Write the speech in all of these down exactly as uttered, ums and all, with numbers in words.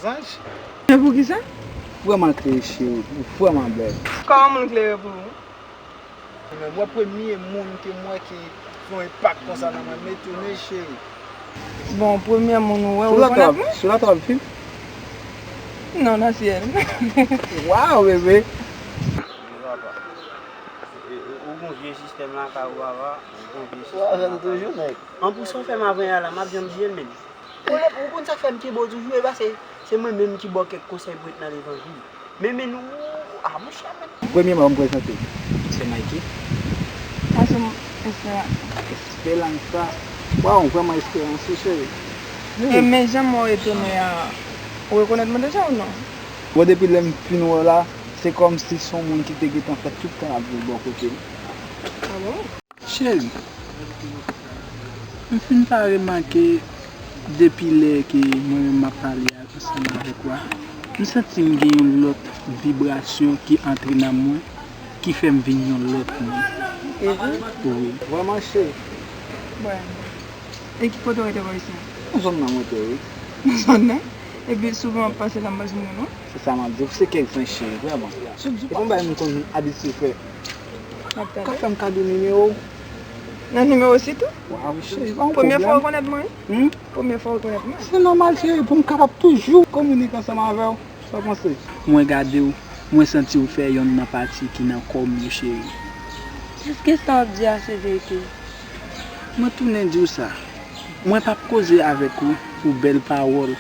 Se poukisa? Vrèman klere, cheri, ou vrèman bèl. Kòman moun klere pou ou? Men mwen premye moun ke m wè ki fè yon enpak konsa nan mwen, m etone, cheri. Bon, premye moun ou wè, ou rekonèt mwen? Sou la twal fim? Non, nan syèl. Waw, bebe. Ou gon vye sistèm lakay ou, papa. Ou gon vye sistèm lakay ou. An pou sa w fè m avanyè a la, m ap janm bliye l menm. Ou konn sa k fè m kenbe w toujou, e pa se, se mwen menm ki ba w kèk konsèy pou ret nan levanjil. Men, men nou, a monchè, men. Premyèman, ban m prezante w. Se Mikey. Mwen se Esperanza. Esperanza. Waw, vrèman Esperanza, wi, cheri. E men jan mwen etone a, ou rekonèt mwen deja ou non? Bon, depi lè m fin wè w la, se kòmsi se yon moun ki te gentan fè tout tan ap viv bò kote m. A bon? Cheri, m fin pa remake depi lè ke mwen menm m ap pale ansanm avèk ou a, m santi m gen yon lòt vibrasyon ki antre nan mwen, ki fè m vin yon lòt moun. E vre? Wi. Vrèman, cheri. Bon. E ki kote w rete bò isi a? Nan zòn nan mwen te, wi. Nan zòn nan? Epi souvan w ap pase la, m pa jwenn ou non. Se sa m ap di w, se kèk zen cheri, vrèman. Epi yon bagay m konn abitye fè. Ka fè m kado nimewo w. Nan nimewo sitou? Waw, cheri, pa yon pwoblèm. Premye fwa w rekonèt mwen, wi. Hmm? Premye fwa w rekonèt mwen. Se nòmal, cheri, pou m kapab toujou kominike ansanm avè w. Sa w panse? Mwen gade w, mwen santi w fè yonn nan pati ki nan kò m yo, cheri. Èske sa w ap di a se verite? Mwen tounen di w sa. Mwen p ap koze avèk ou pou bèl pawòl,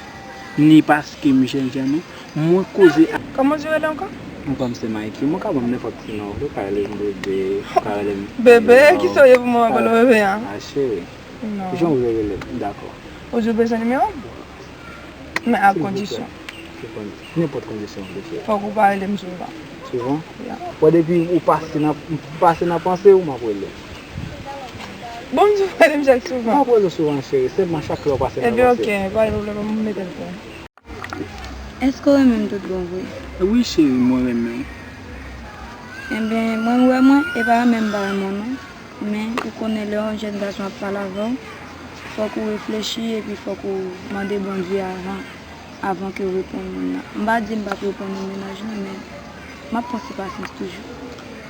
ni paske m jènjan non. Mwen koze a... Kòman w di w rele ankò? Mwen pa m se Mikey. Mwen ka ban m nenpòt ti non. Ou ka rele m bebe, ou ka rele m... Bebe? Kisa w ye pou mwen ankò, non, bebe a? A, cheri. Non. Jan w vle rele m, dakò. Ou di w bezwen nimewo m? Men ak kondisyon. Nenpòt kondisyon, bebe. Fòk ou pa rele m souvan. Souvan? Ya. Bon, depi ou pase nan, pase nan panse w, m ap rele w. Bon, m di w pa rele m chak souvan. M ap rele w souvan, cheri. Senpman chak lè w pase nan panse m. Ebyen, oke, pa gen pwoblèm, m mete l pou ou. Èske w renmen m tout bon vre? Wi, cheri, mwen renmen w. Enben, mwen wè mwen, e pa renmen m pa renmen w non. Men, ou konnen lè yon jèn gason ap pale avè w, fòk ou reflechi epi fòk ou mande Bondye avan, avan ke w reponn moun nan. M pa di m p ap reponn ou mennaj lan, men m ap pran ti pasyans toujou.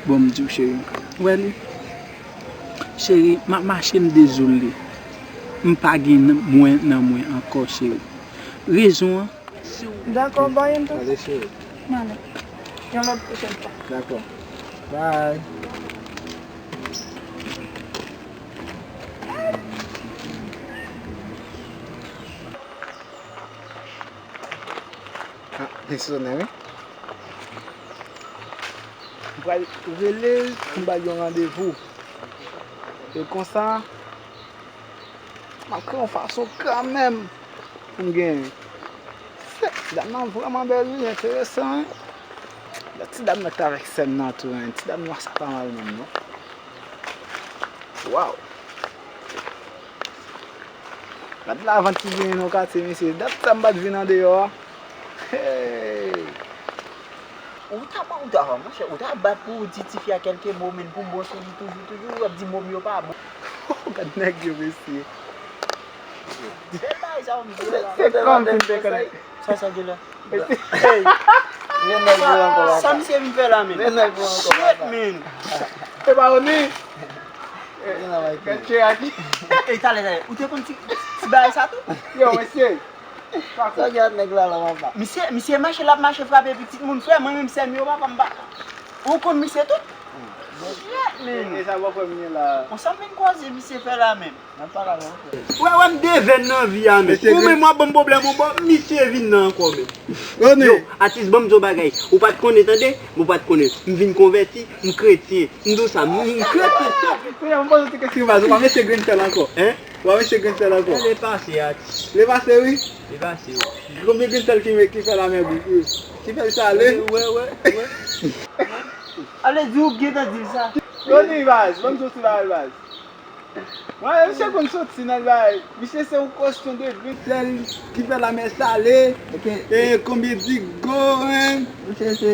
Bon, m di w, cheri. Ou wè li? Cheri, m ap mache, m dezole. M pa gen mwen nan mwen ankò, cheri. Rezon an, si w... Dakò, bye, Anto. Ale, cheri. M ale. Yon lòt pwochèn fwa. Dakò. Bye. Ah, li sonnen, wi. M pral rele l, m ba l yon randevou. E konsa, m ap kreye yon fason kanmenm pou m genyen. Sè, ti dam nan vrèman bèl, wi, enteresan, wi. Lòt ti dam nan ki t avèk sè m nan tou, wi. Ti dam nwa sa pa mal menm, non. Waw! Gad lavant ki genyen nan katye, mesye. Dat sa m pa t vin andeyò a. Hey! Ou ta ba, ou ta, monchè, ou ta bat pou w di tifi a kèlke mo, men pou m bon sou li toujou, toujou, w ap di mo m yo pa bon. Gad nèg yo, mesye. Bèl bagay sa w ap di la. Se kòm si m te konnen. Sa, sa gen la. Hey! Gen nèg yo ankò, papa. Sa misye vin fè la, men? Gen nèg yo ankò, papa. Shit, man. Se pa ou ni? Gen la, Michael. Gen Cherokee. Ey, talè, talè. Ou te konn ti, ti bagay sa tou? Yo, mesye. Sa gen ak nèg la, la, papa. Misye, misye mache, l ap mache frape pitit moun, frè. Mwen menm, sè m yo, papa, m pa. Ou konn misye tou? Shit, man. E, e sa bòkò m ye la. Konsa m vin kwaze misye fè la menm. N ap pale avè w, frè. Ou wè, wè m devèn nan vi a, men. Ou menm w ap ban m pwoblèm, ou bon, misye vin nan ankò, men. Yo, atis, ban m di w bagay. Ou pa t konnen, tande? Ou pa t konnen. M vin konvèti, m kretyen. M di w sa, m, m kretyen. Frè, m poze w ti kesyon baz. Ou pa mete grenn sèl ankò, en? Ou pa mete grenn sèl ankò? Lè pase, atis. Lè pase, wi. Lè pase, wi. Konbyen grenn sèl ki, ki fè lamè bouyi? Ki fè l sale? Wè, wè, wè. Ale di w gentan di l sa. Roni, baz, ban m di w ti bagay, baz. Mwen, misye konn soti nan bay. Misye se yon kostyon de grenn sèl ki fè lamè sale. E konbyen digo, en? Misye se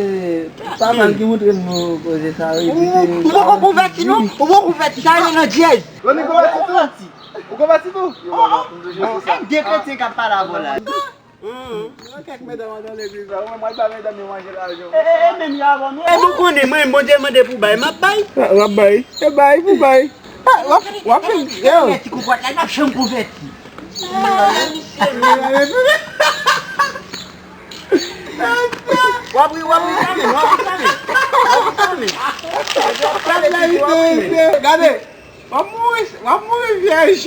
pa mal ki montre nou koze sa, wi. Ou poko konvèti, non? Ou poko konvèti, sa rele nan dyèz. Roni konvèti tou? Ou konvèti tou? Bon, e de kretyen k ap pale avè w la. Gen kèk medam andan legliz la, ou menm w al ba medam yo manje lajan. E, e, e, menm jan avè m. E, nou konnen, mwen, Bondye mande pou bay, m ap bay. W ap bay. E bay pou bay. Ah, w ap, w ap fè, yo. Ti konpòt la, l p ap janm konvèti. W ap ri, w ap ri kanmenm, w ap ri kanmenm. W ap ri kanmenm. Gade, w ap mouri, w ap mouri vyèj.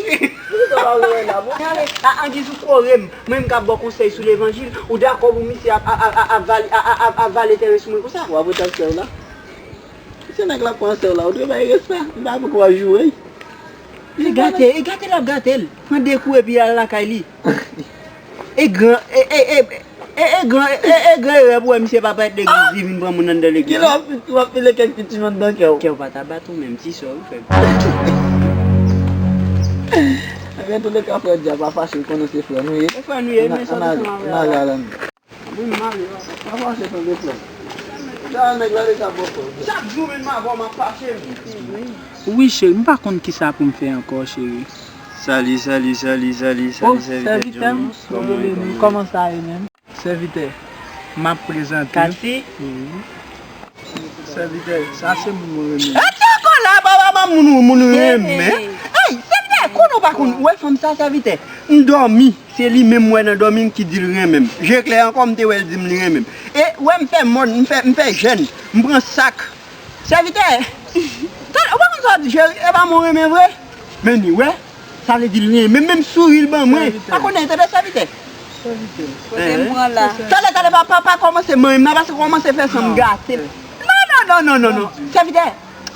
Poukisa w pa vle wè la, bon? A, angiz ou kore m, mwen m ka ba w konsèy sou levanjil, ou dakò pou misye ap, ap, ap, ap vale, ap, ap, ap, ap vale teren sou mwen konsa? W ap ret ak sè w la? Se nèg la pran sè w la, ou dwe bay respè. M pa konn w ap joure. E gate, e gate l ap gate l. Pran de kou epi al lakay li. E gran, e, e, e, e, e gran, e, e, e gran erè pou wè misye pa parèt legliz, li vin pran moun anndan legliz. Kilè w ap, w ap file kèk ti timoun anndan kè w? Kè w pa ta bat ou menm, ti sè w fè. Ebyen, antouleka, frè Dya, pa fache, ou konnen se frè nou ye. Se frè nou ye, men sòti ansanm avè l. Wi, m mare, pa fache tande frè. Sa nèg la deja bon frè. Chak jou menm avè w m ap fache m. Wi, cheri, m pa konn kisa pou m fè ankò, cheri. Sali, sali, sali, sali, sali, sèvitè Jones. Kòman w ye, kòman w ye? Kòman sa ye menm? Sèvitè, m ap prezante. Kati? Wi. Sèvitè, sa se moun mwen renmen. Eti ankò la, papa, pa moun, moun renmen. Ey, sèvitè, konnen w pa konn, ou wè fanm sa, sèvitè? M dòmi. Se li menm m wè nan dòmi m ki di l renmen m. Je klè ankò, m te wè l di m li renmen m. E, w wè m fè mòn, m fè, m fè jèn, m pran sak. Sèvitè, ou pa konn sa w di, cheri, e pa mwen w renmen vre? Men ni, wè, sa vle di l renmen m, menm souri l ban mwen. Pa konnen, tande sèvitè. Kote m pran la? Talè, talè, pa, pa, pa kòmanse manyen m nan, paske w kòmanse fè san m gate. Non, non, non, non, non, non. Sèvitè,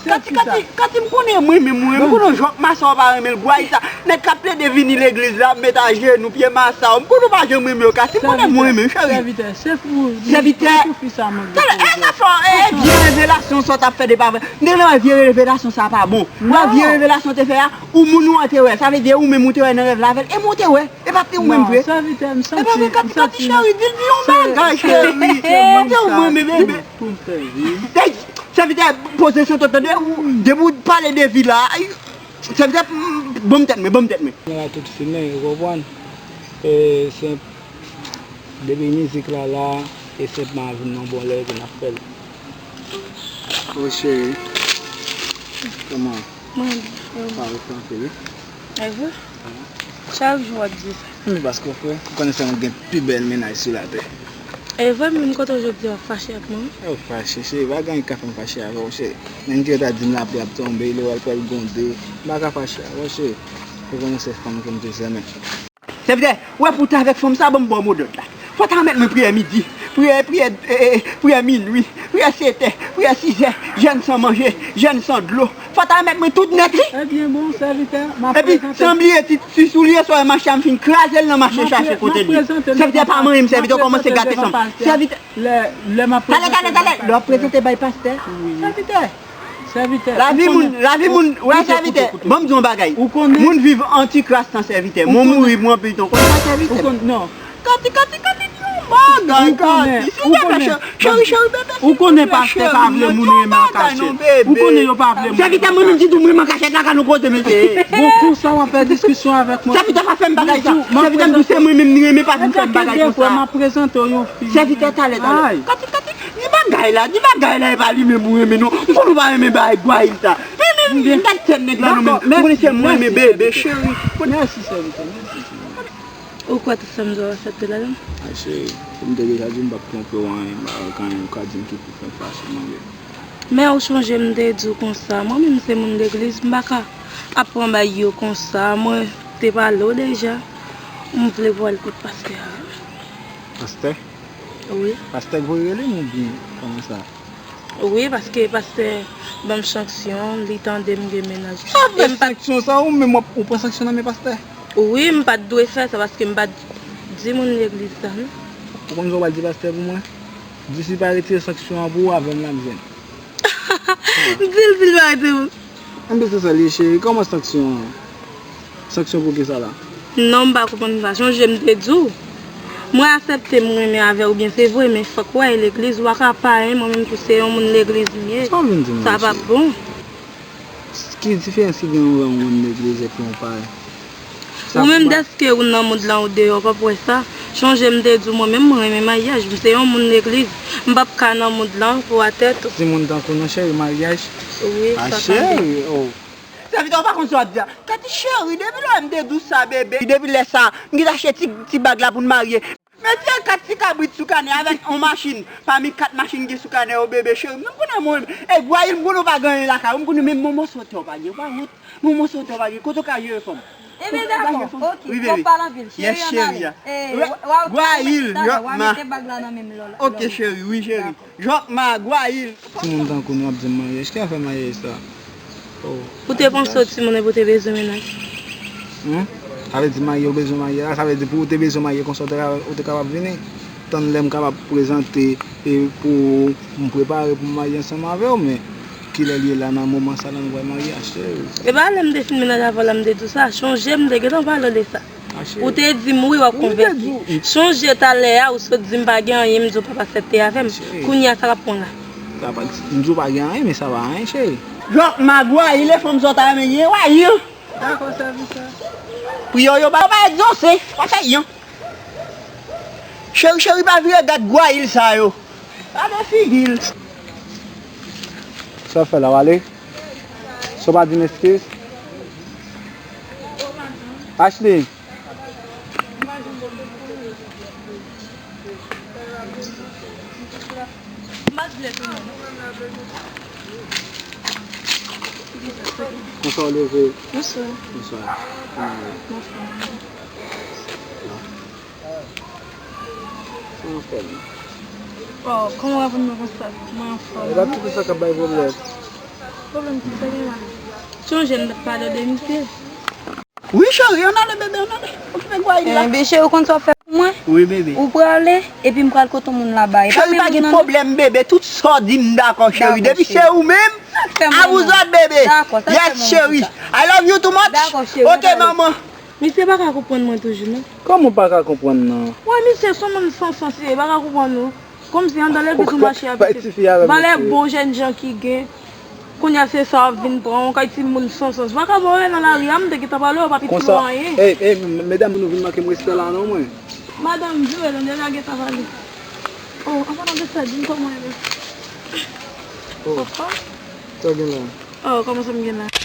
Kati, Kati, Kati, m konnen mwen menm, mwen menm. Ou konnen Jòk Masa w pa renmen l, gway sa. Nèg k ap plede vini legliz la, ap met ajenou, pye masa w. M konnen w pa janm renmen yo, Kati. M konnen mwen renmen, cheri. Sèvitè, se pou, sèvitè. Pou fi sa mwen. Talè, e sa fò, e, e vye revelasyon sa w t ap fè depi avan. M te gentan wè vye revelasyon sa pa bon. Wè vye revelasyon w te fè a, ou moun ou an te wè. Sa vle di ou menm ou te wè nan rèv la avè l. E mwen w te wè. E pa t ou menm vre. Sèvitè, m santi, e pa vre, Kati, Kati, cheri, di, di yon bagay, cheri. Ou te ou mwen, bebe. Pou m fè vi. Sèvitè, pozisyon tòt tande, depi w pale de vi la, ay, sèvitè, ban m tèt mwen, ban m tèt mwen. Mwen la tout fimen, ou konprann? E, se, depi mizik la la, e se pa vin nan bon lè ke n ap fè l. O cheri, kòman? Mwen byen. Sa ou fè anpil, wi. E vre? Chak jou w ap di sa. Men paske w frè, ou konnen sèlman gen pi bèl mennaj sou latè. E vre, menm kote w jodi a w ap fache ak mwen. Ou fache, cheri, pa gen anyen ki ka fè m fache avè w, cheri. Menm ke yo ta di m lapli ap tonbe, lè w al pral gwonde, m pa ka fache avè w, cheri. Ou konnen se fanm ke m toujou renmen. Sèvitè, ou wè pou w ta avèk fanm sa, ban m ba w modòd la. Fò w ta remèt mwen priyè midi, priyè, priyè, e, e, priyè minui, priyè setè, priyè sizè, jèn san manje, jèn san dlo. Fò w ta remèt mwen tout nèt li. Ebyen bon, sèvitè, m ap prezante. Epi, san bliye ti, ti soulye sa w wè mache a m fin kraze l nan mache chache kote l ye. Sèvitè pa manyen m, sèvitè kòmanse gate san m. Sèvitè. Lè, lè m ap prezante bay pastè. Talè, talè, talè. Lè w ap prezante bay pastè. Wi. Sèvitè. Sèvitè. Lavi moun, lavi moun, wè sèvitè. Ban m di yon bagay. Ou konnen. Moun viv antikras nan sèvitè. Moun mouri pou anpil tan. Ou konnen sa sèvitè. Ou konnen, non. Kati, Kati, Kati, di yon bagay, Kati. Silvouplè, cheri, cheri, bebe, silvouplè, cheri. Ou konnen pastè pa vle moun renmen an kachèt. Ou konnen yo pa vle moun renmen an kachèt. Sèvitè, mwen menm di tou, mwen renmen an kachèt, la ka nou kote, mesye. Bon, konsa w ap fè diskisyon avèk mwen. Sèvitè pa fè m bagay sa. Sèvitè m di se mwen menm li renmen, pa vin fè m bagay konsa. M ap prezante w yon fi. Sèvitè, talè, talè. Kati, Kati. Di bagay la, di bagay la, e pa li menm ou renmen non. M konn ou pa renmen bagay gwayil sa. Men, men, m ta tèt nèg la non, men ou konnen se mwen renmen bebe, cheri. Mèsi, sèvitè, mèsi, sèvitè. Ou kwè tout sa m di w ap aksepte ladan? Ay, cheri, m te deja di w m p ap twonpe w anyen, m pa wè anyen ou ka di m ki pou fè m fache non, bebe. Men ou chonje m te di w konsa, mwen menm se moun legliz, m pa ka ap pran bay yo konsa, mwen te pale w deja, m vle pou w al kot pastè a. Pastè? Wi. Pastè k voye rele m oubyen kòman sa? Wi, paske pastè ban m sanksyon, li tande m gen mennaj. Sa vle sanksyon sa, ou menm w ap, ou pran sanksyon nan men pastè? Wi, m pa t dwe fè sa paske m pa t di moun legliz sa, non. Ou konn sa w pral di pastè pou mwen? Di si l pa retire sanksyon an pou ou, avè m l ap jwenn. Di l si l pa retire pou Anben se sa l ye cheri, kòman sanksyon an? Sanksyon pou kisa la? Non, m pa konprann sa. Chonje m te di w, mwen aksepte m renmen avè w byen, se vre, men fòk w al legliz, ou pa ka pa renmen mwen menm tou se yon moun legliz m ye. Sa w vin di m la cheri? Sa p ap bon. Ki diferans ki gen ant yon moun legliz epi yon payen? Ou menm dèske ou nan mond lan ou deyò, w p ap wè sa. Chonje m te di w, mwen menm mwen renmen maryaj, m se yon moun legliz, m p ap ka nan moud lan pou atè tou. Timoun tankou nou cheri, maryaj. Wi, sa ka vin. Cheri, oh. Sèvitè, ou pa konn sa w ap di a. Tati cheri, depi lè m te di w sa, bebe, depi lè sa, m gentan achte ti, ti bag la pou n marye. Mete kat ti kabrit sou kanè avèk yon machin, pami kat machin ki sou kanè yo, bebe, cheri. M konnen mwen, e Gwayil, m konnen w pa gen anyen lakay ou, m konnen menm yon mòso tè w pa gen, ou pa wont. Bon, mwen sot w pa gen kote w ka jere fanm. Ebyen, dakò. Ok, fò w pale anpil. Cheri, ann ale. Gwayil, w a mete bag la nan men m lò. Ok, cheri, wi, cheri. Jòkma, Gwayil. Timoun tankou nou ap di m maryaj. Ki afè maryaj sa? Oh. Ou te panse w timoun epi w te bezwen mennaj? Hmm? Sa vle di marye, ou bezwen marye la? Sa vle di pou ou te bezwen marye konsa, ou te ka, ou te kapab vini? Tann lè m kapab prezante e pou m prepare pou m marye ansanm avè w, men kilè l ye la nan moman sa la nou pral marye a, cheri? E pa lè m te fin mennaj avè w la m te di w sa, chonje m te gentan pale w de sa. A, cheri. Ou te di m wi w ap konvèti. Chonje talè a ou sot di m pa gen anyen, m di w papa sèt te avè m. Kounye a sa k ap pran la? Sa pa, m di w pa gen anyen, men sa pa anyen, cheri. Jòkma, Gwayil, e fanm sa w ta renmen gen, Gwayil. Dakò, sèvitè. Priyè w yo pa, yo pa egzose, pa fè yon. Cheri, cheri, pa vire gad Gwayil sa yo. Gade figi l. Sa w fè la, w ale? Sa w pa di m eskiz? Ashley. Konsa w leve? Bonswa. Bonswa. Kòman w ye? Sa w fè menm? Oh, kòman w ap vin mwen konsa? Mwen anfòm. E pa tout sa k ap bay pwoblèm. Pwoblèm ki sa gen la? Chonje m t ap pale w de misye. Wi, cheri, ann ale, bebe, ann ale. Okipe Gwayil la. Enben, cheri, ou konn sa w fè pou mwen? Wi, bebe. Ou prale, epi m pral kote yon moun laba. Cheri, pa gen pwoblèm, bebe. Tout sa w di m dakò, cheri. Depi se ou menm, a vous autres, bebe. Yes, cheri. I love you too much. Ok, manman. Misye pa ka konprann mwen toujou, non. Kòman w pa ka konprann, non? Wè, misye se yon moun san sans li ye, li pa ka konprann ou. Kòmsi anndan legliz ou mache avèk valè bon jènjan ki gen. Kounye a se sa w ap vin pran, yon kay timoun san sans. Vagabon yo nan lari a, m te gentan pale w, pa piti pou anyen. Ey, ey, medam, nou vin manke m respè la non, mwen. Madanm, vire, nou deja gentan pale. Oh, an palan de sa, di m kòman w ye. Oh, sa gen la? Oh, kòman sa m gen la?